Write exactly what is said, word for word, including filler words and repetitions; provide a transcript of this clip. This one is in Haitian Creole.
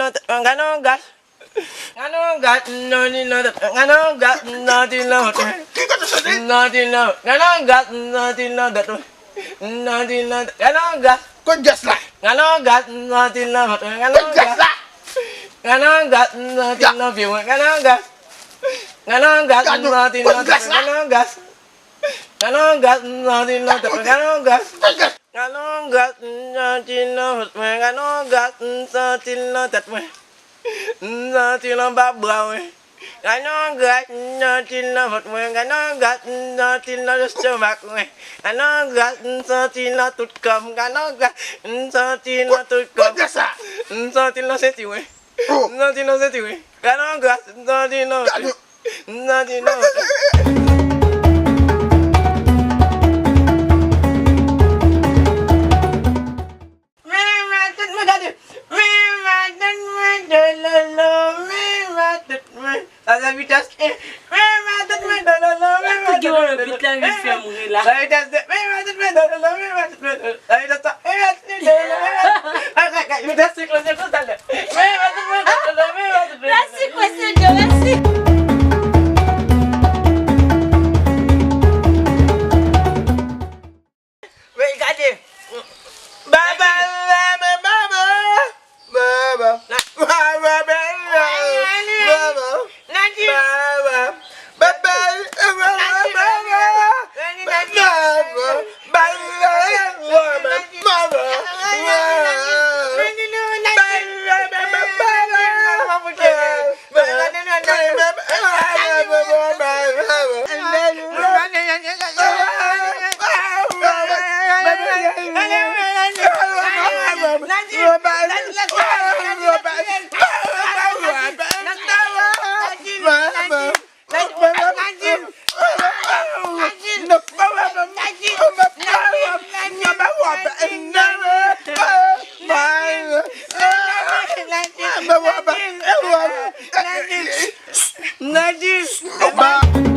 Gade yon gas. Gade yon gas, m santi nan tèt mwen. Gade yon gas, m santi nan tèt mwen. M santi nan, gade yon gas, m santi nan tèt mwen. M santi nan, gade yon gas. Kot gas la? Gade yon gas, m santi nan vant mwen. Gade yon gas. Gade yon gas, m santi nan pye mwen. Gade yon gas. Gade yon gas, m santi nan tèt mwen. Gade yon gas. Gade yon gas, m santi nan tèt mwen. Gade yon gas. Gade yon gas, m santi nan vant mwen. Gade yon gas, m santi nan tèt mwen. M santi l anba bra mwen. Gade yon gas, m santi l nan vant mwen. Gade yon gas, m santi l nan lestomak mwen. Gade yon gas, m santi l nan tout kò m. Gade yon gas, m santi l nan tout kò m. M santi l nan senti mwen. M santi l nan senti mwen. Gade yon gas, m santi l nan vant mwen. M santi l nan vant mwen. Men matant mwen, gade. Men matant mwen, dololo, men matant mwen. Sa se vitès. Men matant mwen, dololo, men matant mwen, dololo. Tout gen yon bit la vin fè m ri la. Sa vitès de, men matant mwen, dololo, men matant mwen, dololo. Sa vitès sa, men matant mwen, dololo, men matant mwen. Ay, ay, ay, vitès siklo, se konsa l ye. Men matant mwen, dololo, men matant mwen, dololo. Mèsi, mèsi, Dieu, mèsi. Wi, gade. Baba, baba, baba. Baba. Baba, baba. Baba. Baba. Baba. Baba. Nadine!